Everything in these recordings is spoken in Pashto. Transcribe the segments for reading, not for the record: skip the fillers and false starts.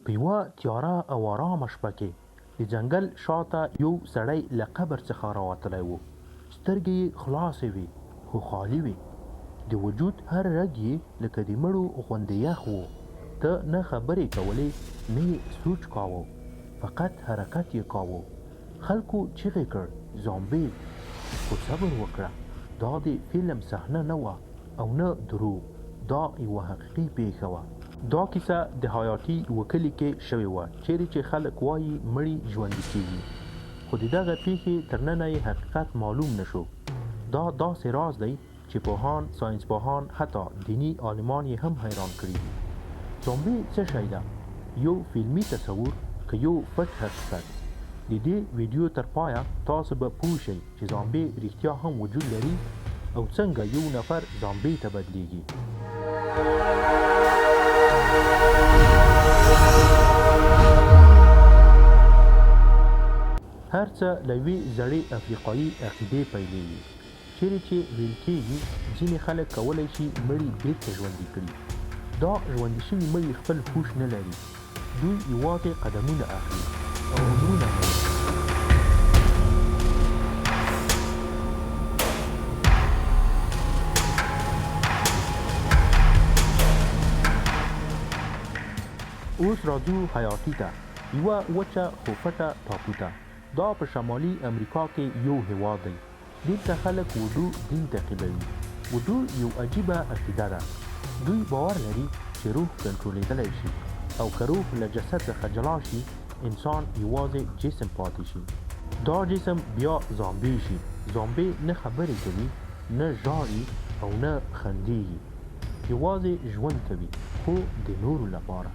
په یوه تیاره او آرامه شپه کې د ځنګل شاته یو سړی له قبر څخه راوتلی و. سترګې یې خلاصې وې، خو خالي وې. د وجود هر رګ یې لکه د مړو غوندې یخ و. ده نه خبرې کولې، نه یې سوچ کاوه. فقط حرکت یې کاوه. خلکو چیغې کړ، زامبې! خو صبر وکړه، دا د فلم صحنه نه وه او نه دروغ، دا یوه حقیقي پېښه وه. دا کیسه د هایاټي یوه کلي کې شوې وه، چېرې چې خلک وايي مړي ژوندي کېږي. خو د دغه پېښې تر ننه یې حقیقت معلوم نه شو. دا داسې راز دی چې پوهان، ساینسپوهان حتی دیني عالمان یې هم حیران کړي دي. زومبي څه شی ده؟ یو فلمي تصور که یو پټ حقیقت؟ د دې ویډیو تر پایه تاسو به پوه شئ چې زامبي رښتیا هم وجود لري او څنګه یو نفر زامبي ته بدلیږي. هر څه له یوې زړې افریقایي عقیدې پیلیږي. چېرې چې ویل کېږي ځینې خلک کولی شي مړي بېرته ژوندي کړي. دا ژوندي شوي مړي خپل هوش نه لري. دوی یوازې قدمونه اخلي او عمرونه مري. اوس راځو حیاتي ته، یوه وچه خو پټه ټاپو ته. دا په شمالي امریکا کې یو هېواد دی. دلته خلک وډو دین تعقیبوي. وډو یو عجیبه عقیده ده. دوی باور لري چې روح کنټرولېدلی شي او که روح له جسد څخه جلا شي، انسان یوازې جسم پاتې شي. دا جسم بیا زامبې شي. زامبې نه خبرې کوي، نه ژاړي او نه خندېږي. یوازې ژوند کوي، خو د نورو لپاره.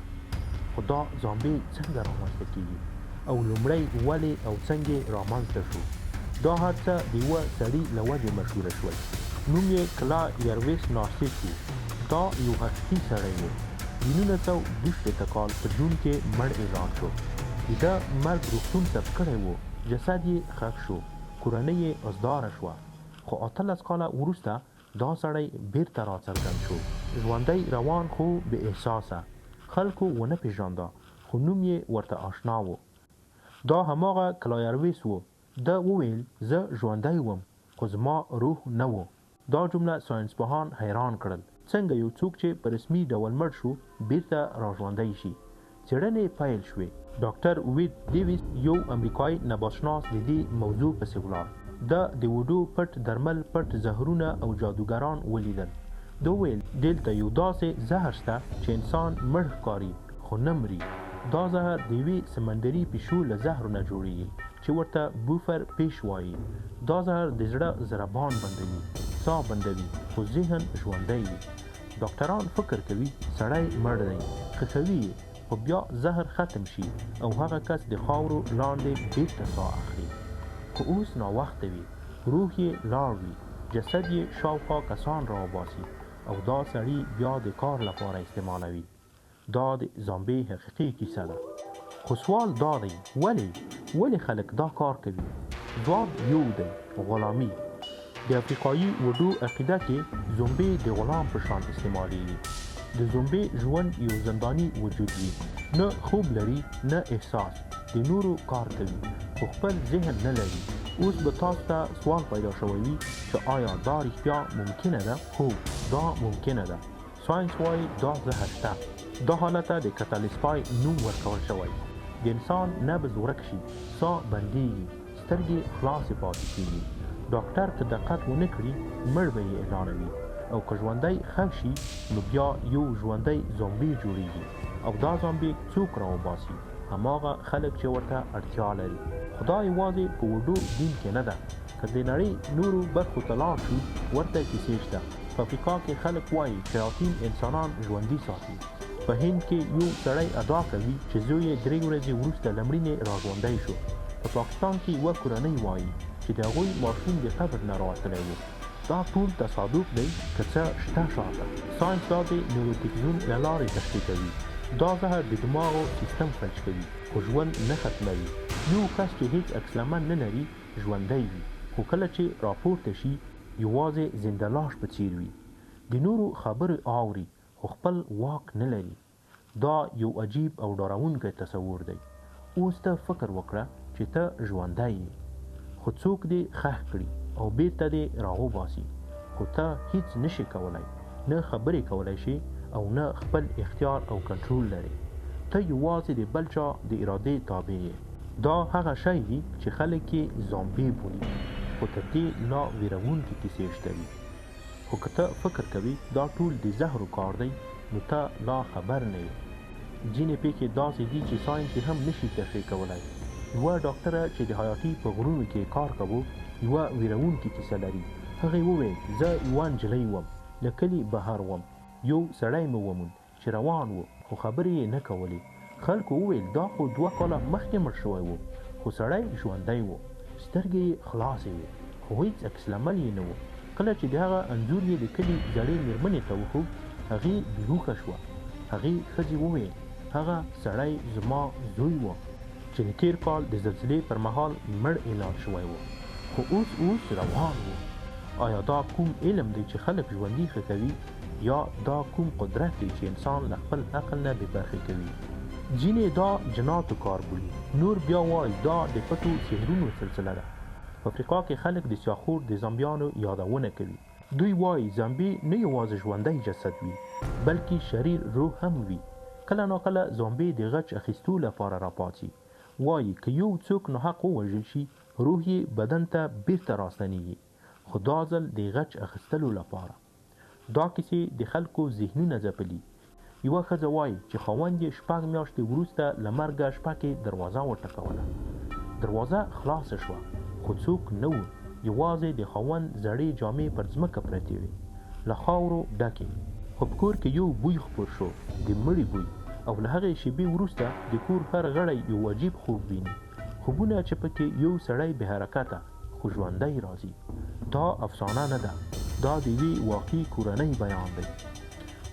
خو دا زامبې څنګه رامنځته کېږي او لومړی ولې او څنګه رامنځته شو؟ دا هر څه د یوه سړي له وجې مشهوره شول. نوم یې کلا یرویس نارسیس و. دا یو حقیقي سړی و. د 1962 کال په جون کې مړ اعلان شو. د ده مرګ روغتون ثبت کړی و، جسد یې ښخ شو، کورنۍ یې ازداره شوه. خو 18 کاله وروسته دا سړی بیرته راڅرګند شو. ژوندی روان خو بې احساسه. خلکو ونه پېژانده، خو نوم یې ورته آشنا و. دا هماغه کلایرویس و. ده وویل، زه ژوندی وم، خو زما روح نه و. دا جمله ساینسپوهان حیران کړل. څنګه یو څوک چې په رسمي ډول مړ شو، بیرته راژوندی شي؟ څېړنې پیل شوې. ډاکټر وید دیویس یو امریکایي نباتشناس د دې موضوع پسې ولاړ. ده د وډو پټ درمل، پټ زهرونه او جادوګران ولیدل. ده وویل، دلته یو داسې زهر شته چې انسان مړ ښکاري، خو نه مري. دا زهر د یوې سمندري پیشو له زهرو نه جوړېږي چې ورته بوفر پیش وايي. دا زهر د زړه ضربان بندوي، ساه بندوي، خو ذهن ژوندی وي. ډاکټران فکر کوي سړی مړ دی، ښخوي یې، خو بیا زهر ختم شي او هغه کس د خاورو لاندې بېرته ساه اخلي. خو اوس ناوخته وي، روح یې لاړ وي، جسد یې شاوخوا کسان راوباسي او دا سړی بیا د کار لپاره استعمالوي. دا د زامبې حقیقي کیسه ده. خو سوال دا دی، ولې؟ ولې خلک دا کار کوي؟ ځواب یو دی، غلامي. د افریقايي وډو عقیده کې زومبې د غلام په شان استعمالیږي. د زومبې ژوند یو زنداني وجود وي، نه خوب لري، نه احساس، د نورو کار کوي، خو خپل ذهن نه لري. اوس به تاسو ته سوال پیدا شوی وي چې آیا دا رښتیا ممکنه ده؟ هو، دا ممکنه ده. ساینس وايي دا زهر شته. دا حالت ته د کتالیسپای نوم ورکول شوی. د انسان نبض ورک شي، ساه بندېږي، سترګې خلاصې پاتې کېږي. ډاکټر که دقت ونه کړي، مړ به یې اعلانوي او که ژوندی ښخ شي، نو بیا یو ژوندی زامبي جوړېږي او دا زامبي څوک راوباسي؟ هماغه خلک چې ورته اړتیا لري. خو دا یوازې په وډو دین کې نه ده. که د نړۍ نورو برخو ته لاړ شو، ورته کیسې شته. په افریقا کې خلک وايي شیاطین انسانان ژوندي ساتي. په هند کې يو سړی ادعا کوي چې زوی يې درې ورځې وروسته له مړینې راژوندی شو. په پاکستان کې یوه کورنۍ وايي چې د هغوی ماشوم د قبر نه راوتلی و. دا ټول تصادف دی که څه شته شاته؟ ساینس دا د نیوروتکزون له لارې تشریح کوي. دا زهر د دماغو سیستم فلج کوي، خو ژوند نه ختموي. يو کس چې هیڅ عکس العمل نه لري، ژوندی وي، خو کله چې راپورته شي، یوازې زنده لاش په څېر وي. د نورو خبرې اوري، خو خپل واک نه لري. دا یو عجیب او ډارونکی تصور دی. اوس ته فکر وکړه چې ته ژوندی یې، خو څوک دې ښخ کړي او بیرته دې راوباسي، خو ته هیڅ نه شې کولای، نه خبرې کولای شې او نه خپل اختیار او کنټرول لرې. ته یوازې د بل چا د ارادې تابع یې. دا هغه شی دي چې خلک یې زامبې بولي، خو تر دې لا ویرونکې کیسې شته دي. خو که ته فکر کوې دا ټول د زهرو کار دی، نو ته لا خبر نه یې. ځینې پېښې داسې دي چې ساینس یې هم نه شي تشریح کولای. یوه ډاکټره چې د هایټي په غرونو کې یې کار کاوه، یوه ویرونکې کیسه لري. هغې وویل، زه یوه نجلۍ وم، له کلي بهر وم. یو سړی مې وموند چې روان و، خو خبرې یې نه کولې. خلکو وویل دا خو دوه کاله مخکې مړ شوی و، خو سړی ژوندی و. سترګې یې خلاصې وې، خو هیڅ عکس العمل یې نه و. کله چې د هغه انځور یې د کلي زړې مېرمنې ته وښود، هغې بې هوښه شوه. هغې ښځې وویل، هغه سړی زما زوی و، چې د تېر کال د زلزلې پر مهال مړ اعلان شوی و، خو اوس اوس روان و. آیا دا کوم علم دی چې خلک ژوندي ښخوي یا دا کوم قدرت دی چې انسان له خپل عقل نه بې برخې کوي؟ ځینې دا جناتو کار بولي، نور بیا وايي دا د پټو سحرونو سلسله ده. په افریقا کې خلک د سیاخور د زامبیانو یادونه کوي. دوی وايي زامبي نه یوازې ژوندی جسد وي، بلکې شریر روح هم وي. کله ناکله زامبي د غچ اخیستو لپاره راپاڅي. وايي که یو څوک ناحق ووژل شي، روح یې بدن ته بیرته راستنیږي، خو دا ځل د غچ اخیستلو لپاره. دا کیسې د خلکو ذهنونه ځپلي. یوه ښځه وايي چې خاوند یې شپږ میاشتې وروسته له مرګه شپه کې دروازه وټکوله. دروازه خلاصه شوه، خو څوک نه وو، یوازې د خاوند زړې جامې پر ځمکه پرتې وې، له خاورو ډکې. خو په کور کې یو بوی خپور شو، د مړي بوی، او له هغې شېبې وروسته د کور هر غړی یو عجیب خوب ویني، خوبونه چې پکې یو سړی بې حرکته، خو ژوندی راځي. دا افسانه نه ده، دا د یوې واقعي کورنۍ بیان دی.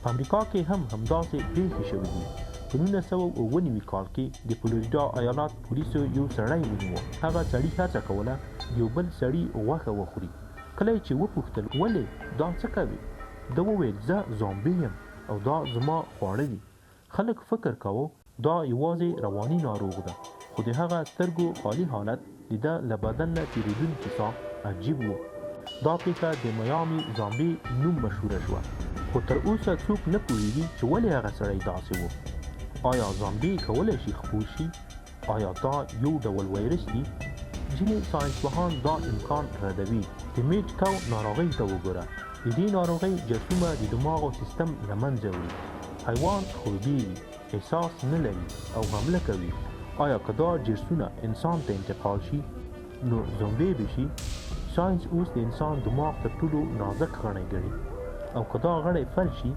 په امریکا کې هم همداسې پېښې شوې دي. په 1997 کال کې د فلوریډا ایالت پولیسو یو سړی ونیو. هغه سړي هڅه کوله د یو بل سړي غوښه وخوري. کله یې چې وپوښتل ولې دا څه کوې؟ ده وویل زه زامبي یم او دا زما خواړه دي. خلک فکر کاوه دا یوازې رواني ناروغ ده، خو د هغه سترګو خالي حالت، د ده له بدن نه تېرېدونکې ساه عجیب و. دا پېښه د میامي زامبي نوم مشهوره شوه، خو تر اوسه څوک نه پوهېږي چې ولې هغه سړی داسې و. آیا زامبي کولی شي خپور شي؟ آیا دا یو ډول وایرس دي؟ ځینې ساینسپوهان دا امکان ردوي. د میډ کو ناروغۍ ته وګوره. د دې ناروغۍ جرثومه د دماغو سیستم له منځه وړي. حیوان خړوبېږي، احساس نه لري او حمله کوي. آیا که دا جرثونه انسان ته انتقال شي، نو زومبي به شي؟ ساینس اوس د انسان دماغ تر ټولو نازک غړی ګڼي او که دا غړی فلج شي،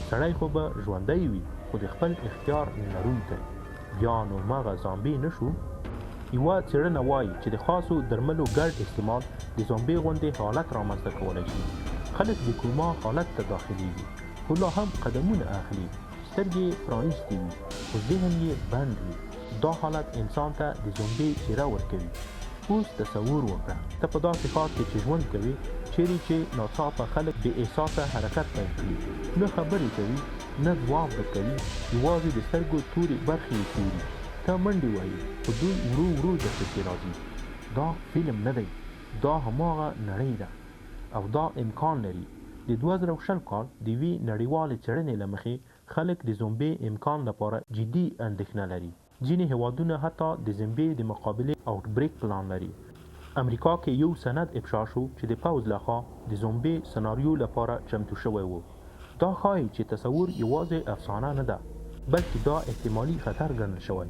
سړی خو به ژوندی وي، خو د خپل اختیار لرونکی. بیا نو مغه زامبي نه شو؟ یوه څېړنه وايي چې د خاصو درملو ګډ استعمال د زامبي غوندې حالت رامنځته کولی شي. خلک د کوما حالت ته داخلېږي، خو لا هم قدمونه اخلي، سترګې یې پرانیستې وي، خو ذهن یې بند وي. دا حالت انسان ته د زومبي څېره ورکوي. اوس تصور وکړه، ته په داسې ښار کې چې ژوند کوې، چېرې چې ناڅاپه خلک بې احساسه حرکت پیل کړي، نه خبرې کوي، نه ځواب درکوي، یوازې د سترګو تورې برخې یې ښوري. ته منډې وهې، خو دوی ورو ورو درپسې راځي. دا فلم نه دی، دا هماغه نړۍ ده. او دا امکان لري. د 2020 کال د یوې نړیوالې څېړنې له مخې، خلک د زومبي امکان لپاره جدي اندېښنه لري. ځینې هېوادونه حتی د زمبې د مقابلې اوټ بریک پلان لري. امریکا کې یو سند افشا شو چې د پوځ لخوا د زومبې سناریو لپاره چمتو شوی و. دا ښايي چې تصور یوازې افسانه نه ده، بلکې دا احتمالي خطر ګڼل شوی.